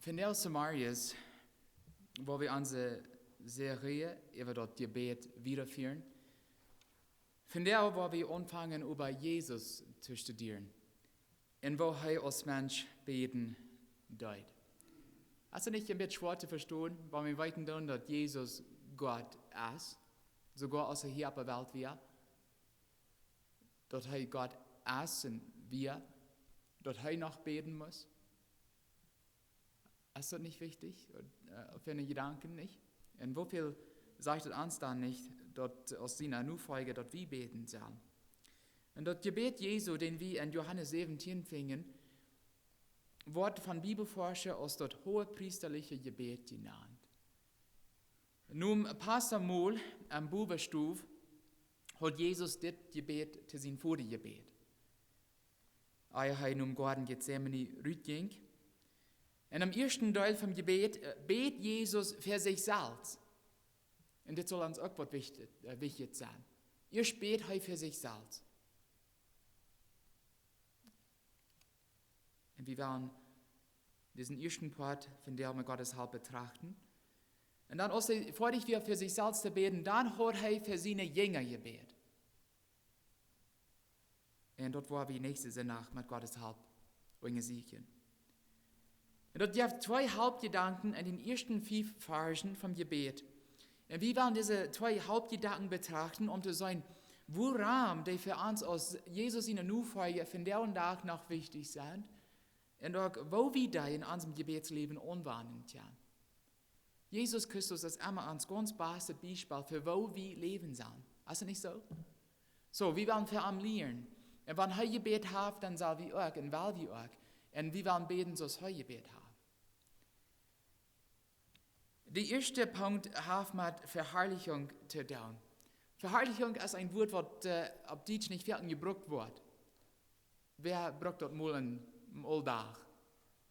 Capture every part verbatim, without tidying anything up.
Vondoag zemorjes, wua wie onse Serie äwa daut Jebäd wiedafieren, vondoag wua wie aunfangen äwa Jesus to studieren un woo hee aus Mensch bäden deed. Es daut nich een bät schwoa to vestonen, wan wie weeten doonen, daut Jesus Gott es, soogoa aus hee hia opp de Welt wia, daut hee Gott es un wia, daut hee noch bäden must? Es daut nich wichtich? Äh, fa de Jedanken nich? Un woo väl sajcht daut ons dan nich, daut aus siene Nofolja, daut wie bäden sellen? Un daut Jebäd Jesu, daut wie en Johanes säwentieen finjen, woat von Bibelforscha aus daut huagpriestaliche Jebäd jenant. Nom Passamol em Bowastow haud Jesus dit Jebäd to sienen Voda jebäden, ea hee nom Goaden Gethsemane rutjinkj. Un em ieeschten Deel vom Jebäd, äh, bät Jesus fa sikj selfst. Un dit saul ons uk waut wichtich, äh, wichtich sennen. Ieescht bät hee fa sikj selfst. Un wie wellen disen ieeschten Poat vondoag met Gottes Help betrachten. Un dan, aus hee foadich wia fa sikj selfst to bäden, dan haud hee fa siene Jinja jebät. Un daut woa wie näakjsten Sindach met Gottes Help unjasieekjen. Un daut jeft twee Hauptjedanken en de ieeschte fief Varschen vom Jebäd. Un wie wellen dise twee Hauptjedanken betrachten, om to seenen, wuarom dee fa ons aus Jesus siene Nofolja vondoag dän Dach noch wichtich sent. Un uk, woo wie dee en onsem Jebädsläwen aunwenjen kjennen. Jesus Christus es emma ons gaunz bastet Biespel fa woo wie läwen sellen. Es daut nich soo? Soo, wie wellen von am lieren. Un wan hee jebät haft, dan sell wie uk un well wie uk. Un wie wellen bäden, soo aus hee jebät haft. De ieeschte Punkt haft met Veharlichunk to doonen. Veharlichunk es een Wuat, waut, äh, opp Dietsch nich väl jebrukt woat. Wäa brukt daut mol em, em Auldach?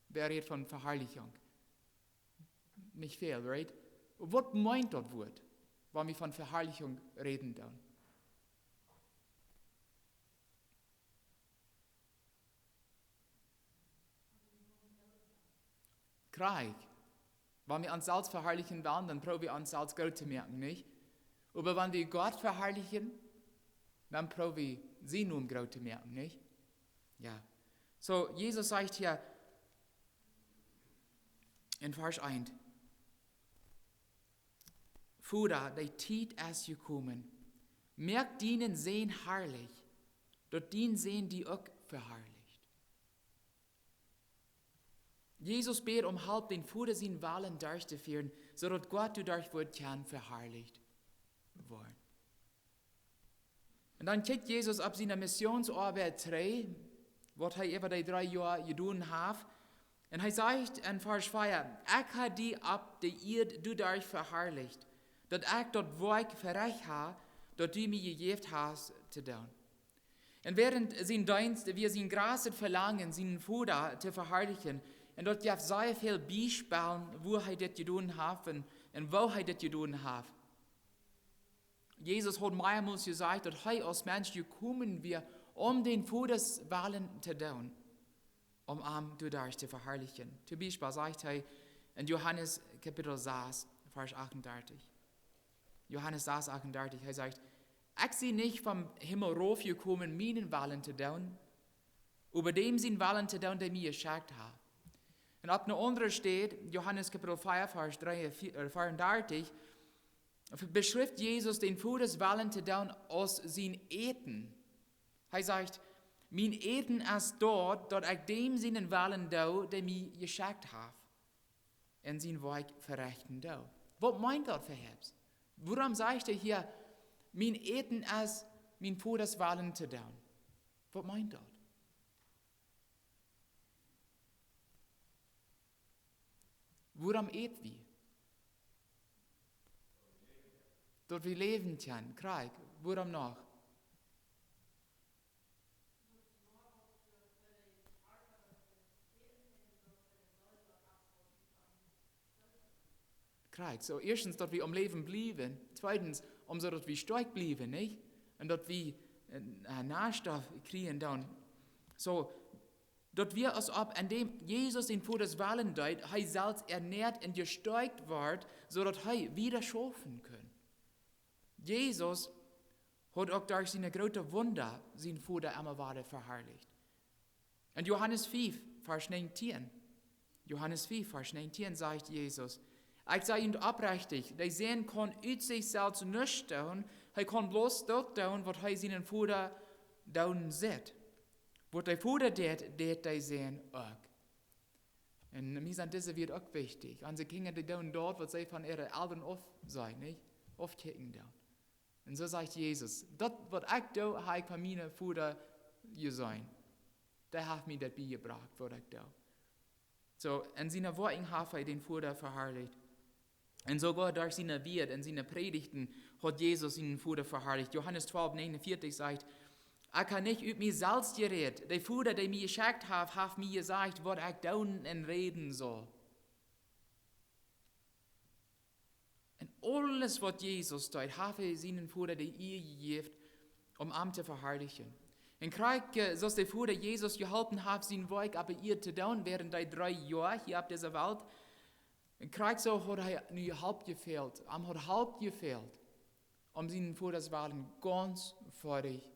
Wäa rät von Veharlichunk? Nich väl, right? Waut meent daut Wuat, wan wie von Veharlichunk räden doonen? Krakjt. Wan wie ons selfst veharlichen wellen, dan proow wie ons selfst groot to moaken, nich? Oba wan wie Gott veharlichen, dan proow wie sienen Nomen groot to moaken, nich? Jo. Soo, Jesus sajcht hia en Varsch eent: Voda, de Tiet es jekomen. Moak dienen Sän harlich, daut dien Sän die uk veharlicht. Jesus bät om Help, dän Voda sienen Wellen derchtofieren, soo daut Gott doaderch woat kjennen veharlicht woaren. Un dan kjikjt Jesus opp siene Missionsoabeit trigj, waut hee äwa dee dree Joa jedonen haft. Un hee sajcht en Varsch vea: Ekj hab die opp de Ieed doaderch veharlicht, daut ekj daut Woakj verecht hab, daut du mie jejäft hast to doonen. Un wäarent sien Deenst wia sien jratstet Velangen, sienen Voda to veharlichen. Un daut jeft sea väl Biespels, woo hee dit jedonen haft un, un woo hee dit jedonen haft. Jesus haud mearmols jesajcht, daut hee aus Mensch jekomen wia, om dän Voda sienen Wellen to doonen, om am doaderch to veharlichen. Toom Biespel sajcht hee en Johanes Kapitel sas, Varsch achtundartich. Johanes sas achtundartich, hee sajcht: Ekj sie nich vom Himmel raufjekomen, mienen Wellen to doonen, oba däm sienen Wellen to doonen, dee mie jeschekjt haft. Un opp eene aundre Städ, Johanes Kapitel vea, Varsch dreeunvieetich, äh, veeaundartich, beschrift Jesus dän Voda sienen Wellen to doonen aus sien Äten. Hee sajcht: Mien Äten es daut, daut ekj däm sienen Wellen doo, dee mie jeschekjt haft, un sien Woakj verechten doo. Waut meent daut fa ons? Wuarom sajcht hee hia: Mien Äten es, mienen Voda sienen Wellen to doonen? Waut meent daut? Wuarom äten wie? Daut wie läwen kjennen, krakjt. Wuarom noch? Krakjt. Soo, ieeschtens, daut wie aum Läwen bliewen. Tweedens, om soo daut wie stoakj bliewen, nich? Un daut wie, äh, äh, Näastoff kjrieen dan. Soo, Daut wia aus opp, en däm Jesus sienen Vodasch Wellen deed, hee selfst ernäat un jestoakjt wort, soo daut hee wada schaufen kunn. Jesus haud uk derch siene groote Wunda sienen Voda emma wada veharlicht. En Johanes fief, Varsch näajentieen, Johanes fief, Varsch näajentieen sajcht Jesus: "Ekj saj junt opprechtich, de Sän kaun ut sikj selfst nuscht doonen, hee kaun bloos daut doonen, waut hee sienen Voda doonen sitt. Waut de Voda deit, deit de Sän uk." Un mie sent dise Wieed uk wichtich. Onse Kjinja, dee doonen daut, waut see von äare Elren aufseenen, nich? Aufkjikjen doonen. Un soo sajcht Jesus: "Daut, waut ekj doo, hab ekj von mienen Voda jeseenen. Dee haft mie daut biejebrocht, waut ekj doo." Soo, en siene Woakjen haft hee dän Voda veharlicht. Un soogoa derch siene Wieed un siene Prädichten haft Jesus sienen Voda veharlicht. Johanes twalf näajenunvieetich sajcht: "Ekj hab nich ut mie selfst jerät. De Voda, dee mie jeschekjt haft, haft mie jesajcht, waut ekj doonen un räden saul." Un aules, waut Jesus deed, haft hee sienen Voda de Ea jejäft, om am to veharlichen. Un krakjt, äh, soo aus de Voda Jesus jeholpen haft, sien Woakj opp de Ieed to doonen, wäarent dee dree Joa hia opp dise Welt, un krakjt soo haud hee nu Help jefält, am haud Help jefält, om sienen Vodasch Wellen gaunz foadich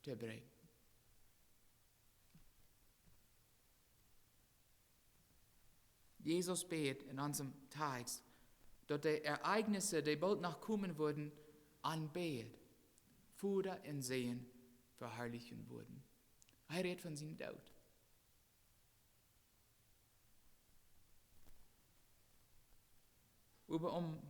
to brinjen. Jesus bät en onsem Tekst, daut de Ereignisse, dee boolt noch komen wudden, aun bäd, Voda un Sän veharlichen wudden. Hee rät von sienen Doot. Oba om,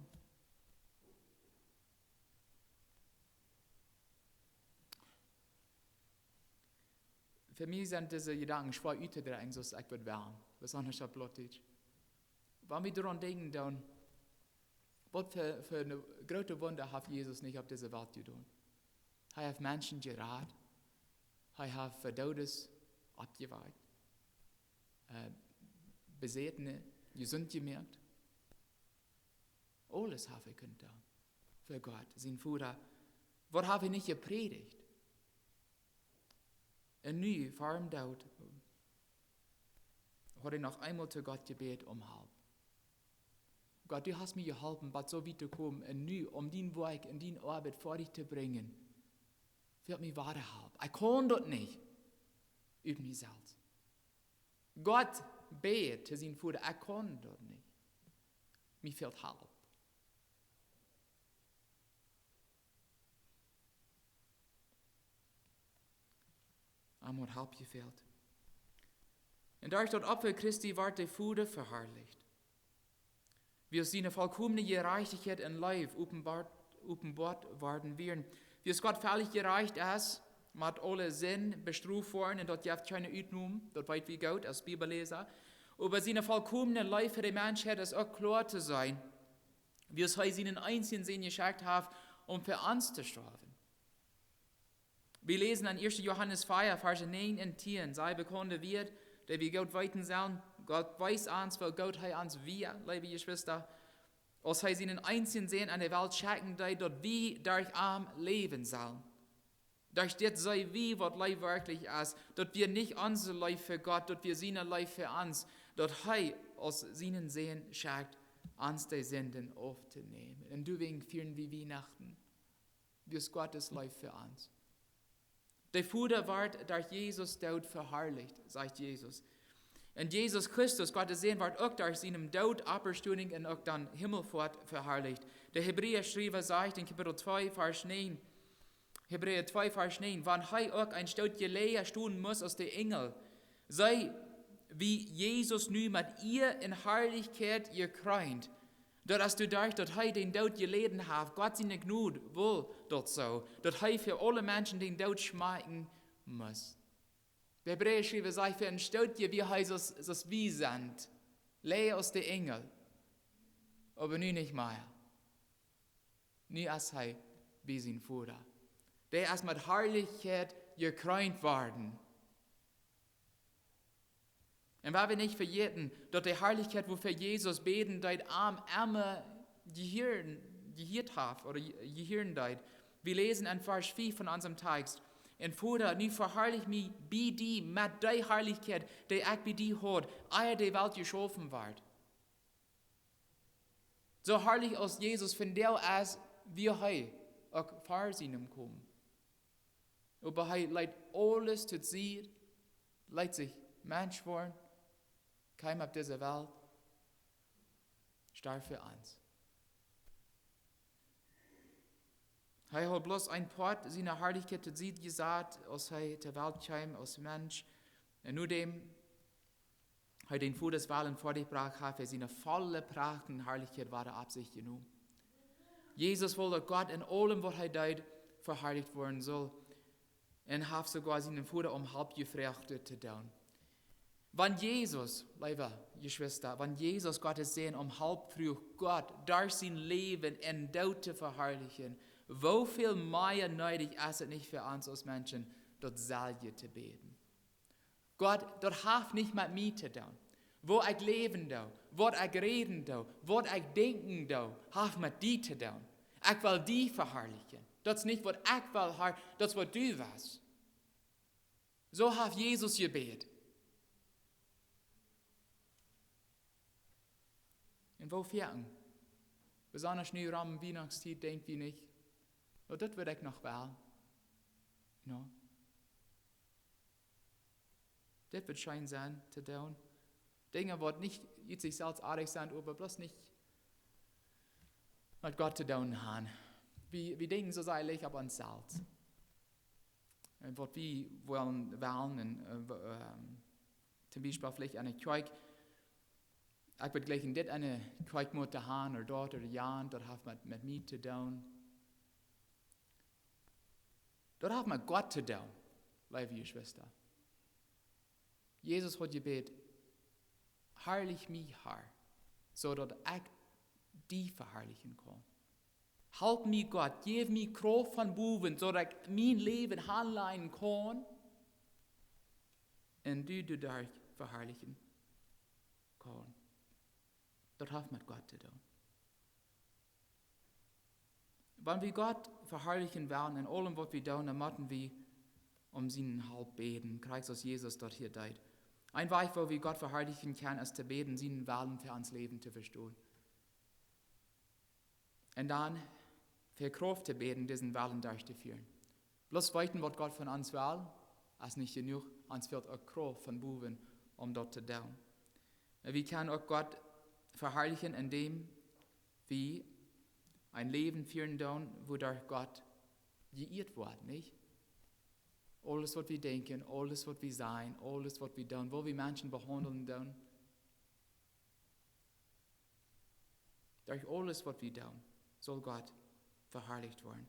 fa mie sent dise Jedanken schwoa uttodrekjen, soo aus ekj wudd wellen, besondasch opp Plautdietsch. Wan wie doaraun denkjen, dan, waut fa, fa eene groote Wunda haft Jesus nich opp dise Welt jedonen. Hee haft Menschen jerat, hee haft Doodes oppjewakjt, äh, Besätene jesunt jemoakt. Aules haft hee kunt doonen fa Gott, sien Voda. Waut haft hee nich jeprädicht? Un nu, ver sienen Doot, haud hee noch eemol to Gott jebät om Help. Gott, du hast mie jeholpen, bat soo wiet to komen. Un nu, om dien Woakj un diene Oabeit foadich to brinjen, fält mie wada Help. Ekj kaun daut nich ut mie selfst. Gott bäd to sienen Voda: "Ekj kaun daut nich. Mie fält Help." Am haud Help jefält. Un derch daut Opfa Christi wort de Voda veharlicht, wiels siene vollkomne Jerajchtichkjeit un Leew openboat, openboat worden wieren. Wiels Gott völlig jerajcht es, mott aule Sind bestroft woaren, un daut jeft kjeene Utnom, daut weet wie goot aus Bibelläsa. Oba siene vollkomne Leew fa de Menschheit es uk kloa to seenen, wiels hee sienen eensjen Sän jeschekjt haft, om fa ons to stoawen. Wie läsen en ieeschte Johanes vea, Varsch näajen un tieen, sea bekaunde Wieed, dee wie goot weeten sellen. Gott wees ons, woo goot hee ons wia, leewe Jeschwista, aus hee sienen eensjen Sän aun de Welt schekjen deed, daut wie derch am läwen sellen. Derch dit seenen wie, waut Leew werkjlich es, daut wia nich onse Leew fa Gott, daut wia siene Leew fa ons, daut hee ons sienen Sän schekjt, ons de Sinden auftonämen. Un doawäajen fieren wie Wienachten. Wiels Gott es Leew fa ons. De Voda wort derch Jesus Doot veharlicht, sajcht Jesus. Un Jesus Christus, Gott de Sän, wort uk derch sienen Doot, Oppastonunk un uk dan Himmelfoat veharlicht. De Hebräaschriewa sajcht en Kapitel twee, Varsch näajen, Hebräa twee, Varsch näajen: "Wan hee uk een Stootje läaja stonen must aus de Enjel, see, wia Jesus nu met Ea un Harlichkjeit jekreent, daut es doaderch, daut hee dän Doot jeläden haft." Gott siene Jnod wull daut soo, daut hee fa aule Menschen dän Doot schmakjen must. De Hebräaschriewa sajcht, fa een Stootje wia hee soo aus, soo aus wie sent, läaja aus de Enjel, oba nu nich mea. Nu es hee bie sienen Voda. Dee es met Harlichkjeit jekreent worden. Un wie woaren nich vejäten, daut de Harlichkjeit, wuafäa Jesus bäden deed, am emma jehieren, jehieet haft, ooda je-, jehieren deed. Wie läsen en Varsch fief von onsem Tekst: Un Voda, nu veharlich mie bie die met dee Harlichkjeit, dee ekj bie die haud, ea de Welt jeschaufen wort. Soo harlich aus Jesus vondoag es, wia hee uk ver sienem Komen. Oba hee leet aules to Sied, leet sikj Mensch woaren, kjeem opp dise Welt, storf fa ons. Hee haud bloos een Poat siene Harlichkjeit to Sied jesat, aus hee to Welt kjeem aus Mensch. Un nodäm hee dän Vodasch Wellen foadich brocht, haft hee siene volle Pracht un Harlichkjeit wada opp sikj jenomen. Jesus wull, daut Gott en aulem, waut hee deed, veharlicht woaren sull. Un haft soogoa sienen Voda om Help jefroacht, dit to doonen. Wan Jesus, leewe Jeschwista, wan Jesus, Gott sien Sän, om Help fruach, Gott derch sien Läwen un Doot to veharlichen, woo väl mea needich es et nich fa ons aus Menschen, daut selwje to bäden? Gott, daut haft nich met mie to doonen. Woo ekj läwen doo, waut ekj räden doo, waut ekj denkjen doo, haft met die to doonen. Ekj well die veharlichen. Daut es nich waut ekj well, Herr, daut es waut du west. Soo haft Jesus jebät. Un woo foaken, besonda nu rom Wienachtstiet, denkj wie nich: "Oh, daut wudd ekj noch well." No. Dit wudd scheen sennen to doonen. Dinja, waut nich ut sikj selfst oajch sent, oba bloos nich met Gott to doonen haben. Wie, wie denkjen soo sea leicht opp ons selfst. Un waut wie wellen, wellen un, äh, w-, ähm, toom Biespel veleicht aun de Kjoakj. Ekj wudd jleichen dit aun de Kjoakj motten haben, ooda daut, ooda jant, daut haft met, met mie to doonen. Daut haft met Gott to doonen, leewe Jeschwista. Jesus haud jebät: "Harlich mie, Herr, soo daut ekj die veharlichen kaun." Halp mie, Gott, jeff mie Krauft von bowen, soo daut ekj mien Läwen hanläajen kaun un du doaderch veharlichen kaun. Daut haft met Gott to doonen. Wan wie Gott veharlichen wellen en aulem, waut wie doonen, dan motten wie om siene Help bäden, krakjt soo aus Jesus daut hia deed. Een Wajch, woo wie Gott veharlichen kjennen, es to bäden, sienen Wellen fa ons Läwen to vestonen. Un dan fa Krauft to bäden, disen Wellen derchtofieren. Bloos weeten, waut Gott von ons well, es nich jenuach. Ons fält uk Krauft von bowen, om daut to doonen. Un wie kjennen uk Gott veharlichen, endäm wie een Läwen fieren doonen, wuaderch Gott jeieet woat, nich? Aules, waut wie denkjen, aules, waut wie sajen, aules, waut wie doonen, woo wie Menschen behaundlen doonen. Derch aules, waut wie doonen, saul Gott veharlicht woaren.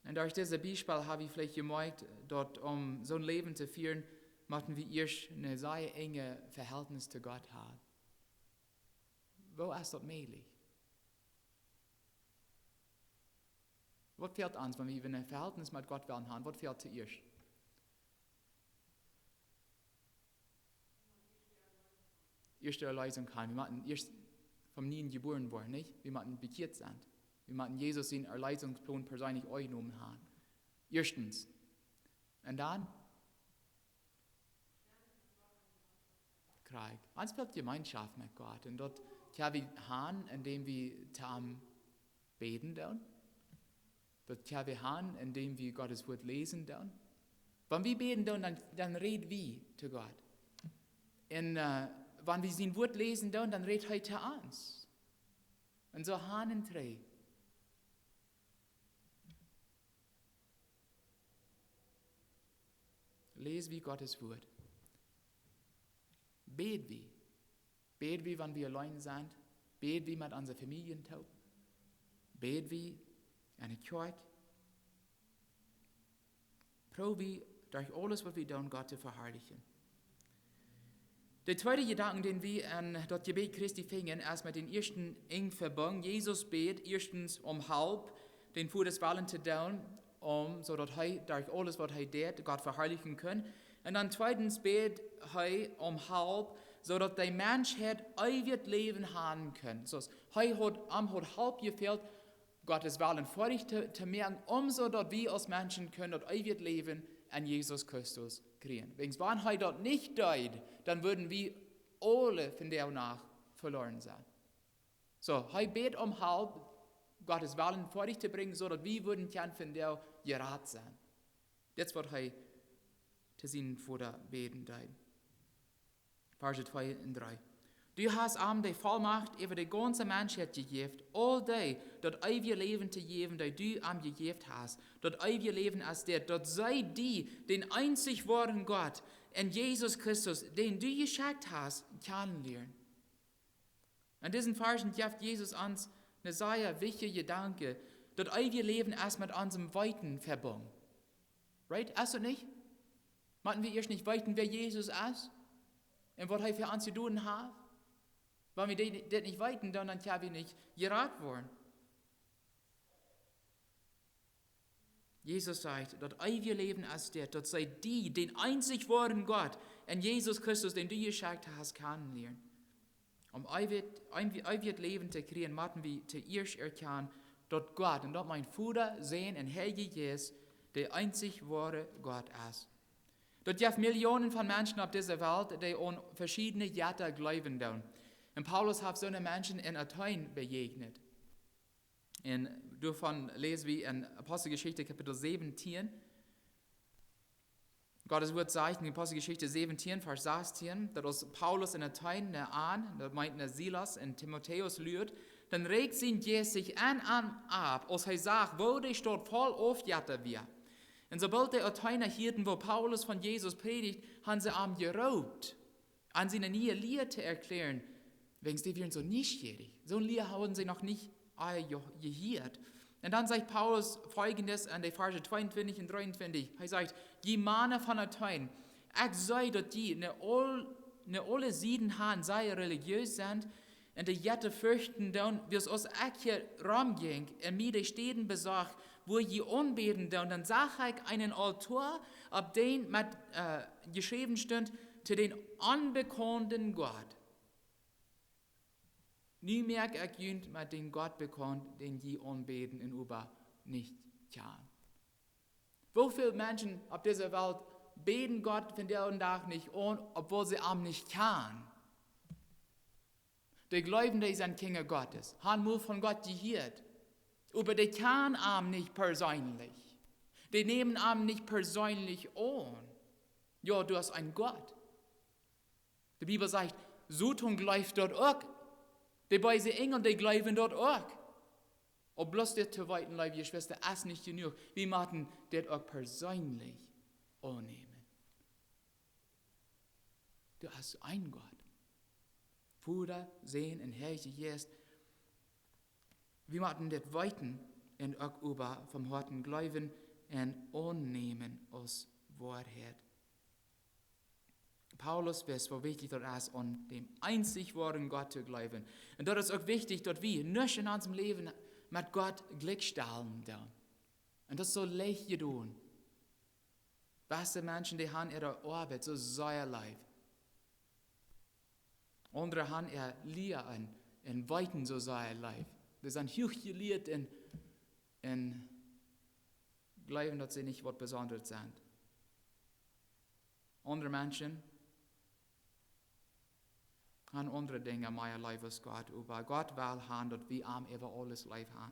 Un derch dise Biespel hab wie veleicht jemoakjt, daut om soon Läwen to fieren, motten wie ieescht een sea enjet Vehältnis to Gott haben. Woo es daut mäajlich? Waut fält ons, wan wie een Vehältnis met Gott wellen haben? Waut fält toieescht? Ieescht de Erlösung haben. Wie motten ieescht von nieem jebuaren woaren, nich? Wie motten bekjieet sennen. Wie motten Jesus sienen Erlösungsplan perseenlich aunjenomen haben. Ieeschtens. Un dan? Krakjt. Ons fält Jemeenschoft met Gott. Un daut kjenn wie haben, endäm wie to am bäden doonen. Daut kjenn wie haben, endäm wie Gott sien Wort läsen doonen. Wan wie bäden doonen, dan, dan räd wie to Gott. Un, äh, wan wie sien Wort läsen doonen, dan rät hee to ons. Un soo han un trigj. Läs wie Gott sien Wort. Bäd wie. Bäd wie, wan wie auleen sent. Bäd wie met onse Famieljen toop. Bäd wie enne Kjoakj. Proow wie derch aules, waut wie doonen, Gott to veharlichen. De tweede Jedanken, dän wie aun daut Jebäd Christi finjen, es met dän ieeschten enj vebungen. Jesus bäd ieeschtens om Help, dän Voda sien Wellen to doonen, om, soo daut hee derch aules, waut hee deed, Gott veharlichen kunn. Un dan tweedens bäd hee om Help, soo daut de Menschheit eewjet Läwen haben kunn. Soo aus hee haud, am haud Help jefält, Gottes Wellen foadich to, to moaken, om soo daut wie aus Menschen kjennen daut eewje Läwen en Jesus Christus kjrieen. Wäajens wan hee daut nich deed, dan wudden wie aule vondoag veloaren sennen. Soo, hee bäd om Help, Gottes Wellen foadich to brinjen, soo daut wie wudden kjennen vondoag jerat sennen. Dit es waut hee to sienen Voda bäden deed. Varsch twee un dree. Du hast am de Vollmacht äwa de gaunze Menschheit jejäft, aul dee daut eewje Läwen to jäwen, dee du am jejäft hast. Daut eewje Läwen es dit, daut see die, dän eenzich woaren Gott, un Jesus Christus, dän du jeschekjt hast, kjanen lieren. En disen Varsch jeft Jesus ons een sea wichtja Jedanke, daut eewje Läwen es met onsem Weeten vebungen. Right? Es daut nich? Motten wie ieescht nich weeten, wäa Jesus es un waut hee fa ons jedonen haft? Wan wie dit, dit nich weeten, dan, dan kjenn wie nich jerat woaren. Jesus sajcht, daut eewje Läwen es dit, daut see die, dän eenzich woaren Gott, un Jesus Christus, dän du jeschekjt hast, kjanen lieren. Om eewjet, eewjet Läwen to kjrieen, motten wie toieescht erkjanen, daut Gott, un daut meent Voda, Sän un Heilja Jeist, de eenzich woare Gott es. Daut jeft Millionen von Menschen opp dise Welt, dee aun veschiedne Jetta jleewen doonen. Un Paulus haft soone Menschen en Athen bejäajent. Un doavon läs wie en Aposteljeschicht Kapitel säwentieen. Gottes Wort sajcht en Aposteljeschicht säwentieen, Varsch sastieen, daut aus Paulus en Athen no an, daut meent no Silas un Timotäus luad, dan reakjt sien Jeist sikj en am opp, aus hee sach, woo de Staut voll Aufjetta wia. Un soo boolt de Atheena hieeden, woo Paulus von Jesus prädicht, han see am jeroopt, an siene niee Lia to erkjläaren, wäajens dee wieren soo nieschierich. Soone Lia hauden see noch nich aul je-, jehieet. Un dan sajcht Paulus foljendet en de Varsch tweeuntwintich un dreeuntwintich. Hee sajcht: Jie Mana von Athen, ekj see, daut jie no aul-, no aule Sieden han sea relijees sent un de Jetta ferchten doonen, wiels aus ekj hia romjinkj un mie de Städen besocht, wua jie aunbäden doonen, dan sach ekj eenen Altoa, opp dän met, äh, jeschräwen stunt: To dän onbekaunten Gott. Nu moak ekj junt met dän Gott bekaunt, dän jie aunbäden un oba nich kjanen. Woo väl Menschen opp dise Welt bäden Gott vondoag dän Dach nich aun, obwohl see am nich kjanen? Dee jleewen, dee sent Kjinja Gottes, han mol von Gott jehieet, oba dee kjanen am nich perseenlich. Dee nämen am nich perseenlich aun. Jo, du hast een Gott. De Bibel sajcht, Soton jleeft daut uk. De beese Enjel, dee jleewen daut uk. Oba bloos dit to weeten, leewe Jeschwista, es nich jenuach. Wie motten dit uk perseenlich aunnämen. Du hast een Gott. Voda, Sän un Heilja Jeist. Wie motten dit weeten un uk oba von Hoaten jleewen un aunnämen aus Woarheit. Paulus wist, woo wichtich daut es, aun dän eenzich woaren Gott to jleewen. Un daut es uk wichtich, daut wie nuscht en onsem Läwen met Gott jlikjstalen doonen. Un daut es soo leicht jedonen. Baste Menschen, dee han äare Oabeit soo sea leef. Aundre han äa Lia un, un Weeten soo sea leef. Dee sent huach jelieet un, un jleewen, daut see nich waut Besondret sent. Aundre Menschen han aundre Dinja mea leef aus Gott, oba Gott well han, daut wie am äwa aules leef han.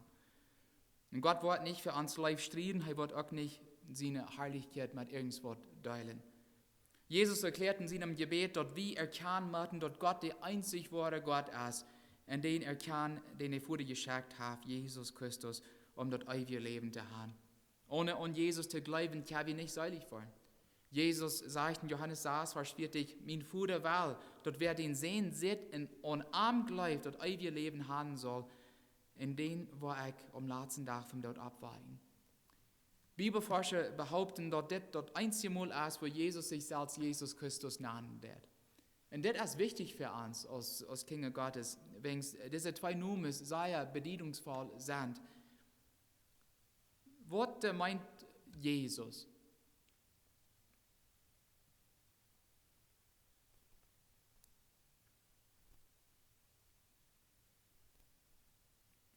Un Gott woat nich fa ons Läwen strieden, hee woat uk nich siene Harlichkjeit met irjentwaut deelen. Jesus erkjläat en sienem Jebäd, daut wie erkjanen motten, daut Gott de eenzich woare Gott es, un dän erkjanen, dän de Voda jeschekjt haft, Jesus Christus, om daut eewje Läwen to han. Onen aun Jesus to jleewen, kjenn wie nich seelich woaren. Jesus sajcht en Johanes sas, Varsch vieetich: Mien Voda well, daut wäa dän Sän sitt un aun am jleeft, daut eewje Läwen han saul, un dän woa ekj aum latsten Dach vom Doot oppwakjen. Bibelforscha behaupten, daut dit daut eensje Mol es, wua Jesus sikj selfst Jesus Christus nanen deed. Un dit es wichtich fa ons aus, aus Kjinja Gottes, wäajens dise twee Nomes sea bediedungsvoll sent. Waut, äh, meent Jesus?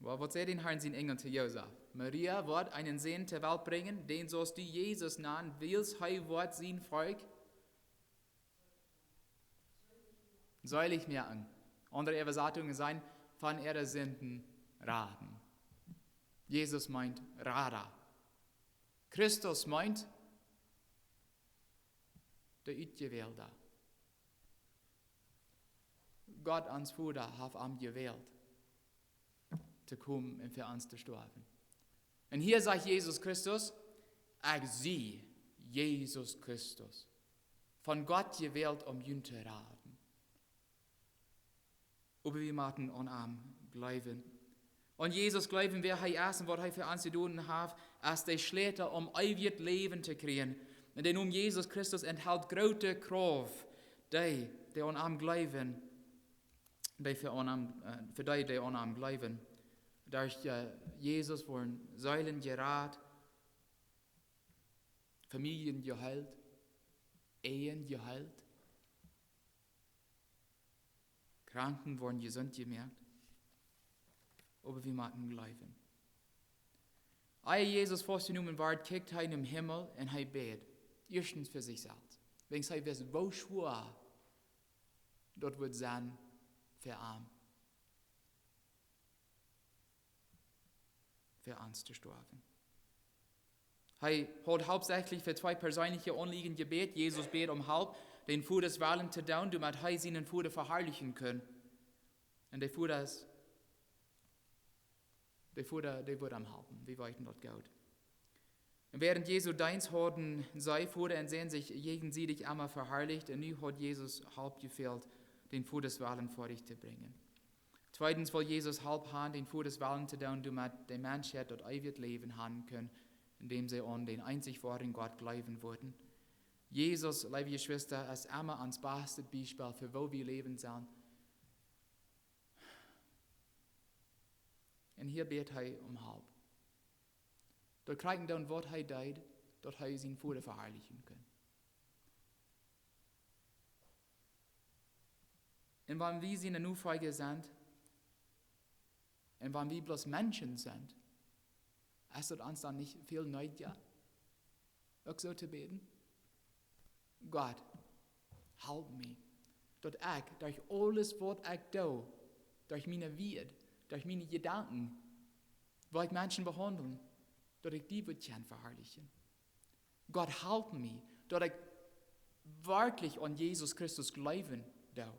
Oba waut säd dän Harn sien Enjel to Josef? Maria woat eenen Sän to Welt brinjen, dän saust du Jesus nanen, wiels hee woat sien Volkj seelich moaken. Aundre Äwasatungen sajen, von äare Sinden raden. Jesus meent Rada. Christus meent de Utjewälde. Gott, ons Voda, haft am jewält to komen un fa ons to stoawen. Un hia sajcht Jesus Christus: "Ekj sie Jesus Christus, von Gott jewält om junt to raden." Oba wie motten aun am jleewen. Aun Jesus jleewen, wäa hee es un waut hee fa ons jedonen haft, es de Schlätel om eewjet Läwen to kjrieen. Un de Nomen Jesus Christus enthält groote Krauft, dee, dee aun am jleewen, dee fa aun am, äh, fa dee, dee aun am jleewen. Derch, äh, Jesus woaren Seelen jerat, Famieljen jeheelt, Ehen jeheelt, Kranke woaren jesunt jemoakt. Oba wie motten jleewen. Ea Jesus faustjenomen wort, kjikjt hee nom Himmel un hee bäd. Ieeschtens fa sikj selfst. Wiels hee wist, woo schwoa daut wudd sennen fa am, fa ons to stoawen. Hee haud hauptsächlich fa twee perseenelje Aunlieden jebät. Jesus bäd om Help, dän Vodasch Wellen to doonen, doamet hee sienen Voda veharlichen kunn. Un de Voda, de Voda, dee wudd am halpen. Wie weeten daut goot. Un wäarent Jesu Deenst hauden see, Voda un Sän, sikj jäajensiedich emma veharlicht, un nu haud Jesus Help jefält, dän Vodasch Wellen foadich to brinjen. Tweedens wull Jesus Help han, dän Vodasch Wellen to doonen, doamet de Menschheit daut eewje Läwen han kunn, endäm see aun dän eenzich woaren Gott jleewen wudden. Jesus, leewe Jeschwista, es emma ons bastet Biespel fa woo wie läwen sellen. Un hia bät hee om Help. Daut kjrieen doonen, waut hee deed, daut hee sienen Voda veharlichen kunn. Un wan wie siene Nofolja sent, un wan wie bloos Menschen sent, es daut ons dan nich väl needja, uk soo to bäden: "Gott, halp mie, daut ekj derch aules, waut ekj doo, derch miene Wieed, derch miene Jedanken, woo ekj Menschen behaundel, daut ekj die wudd kjennen veharlichen. Gott, halp mie, daut ekj werkjlich aun Jesus Christus jleewen doo."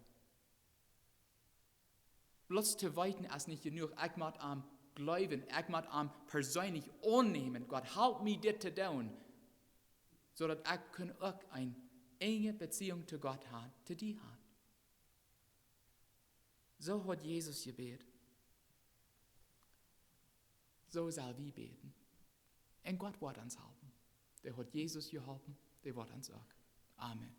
Bloos to weeten es nich jenuach. Ekj mott am jleewen, ekj mott am perseenlich aunnämen. "Gott, halp mie dit to doonen, soo daut ekj kaun uk eene enje Beziehung to Gott han, to die han." Soo haud Jesus jebät. Soo sell wie bäden. Un Gott woat ons halpen. Dee haud Jesus jeholpen, dee woat ons uk. Amen.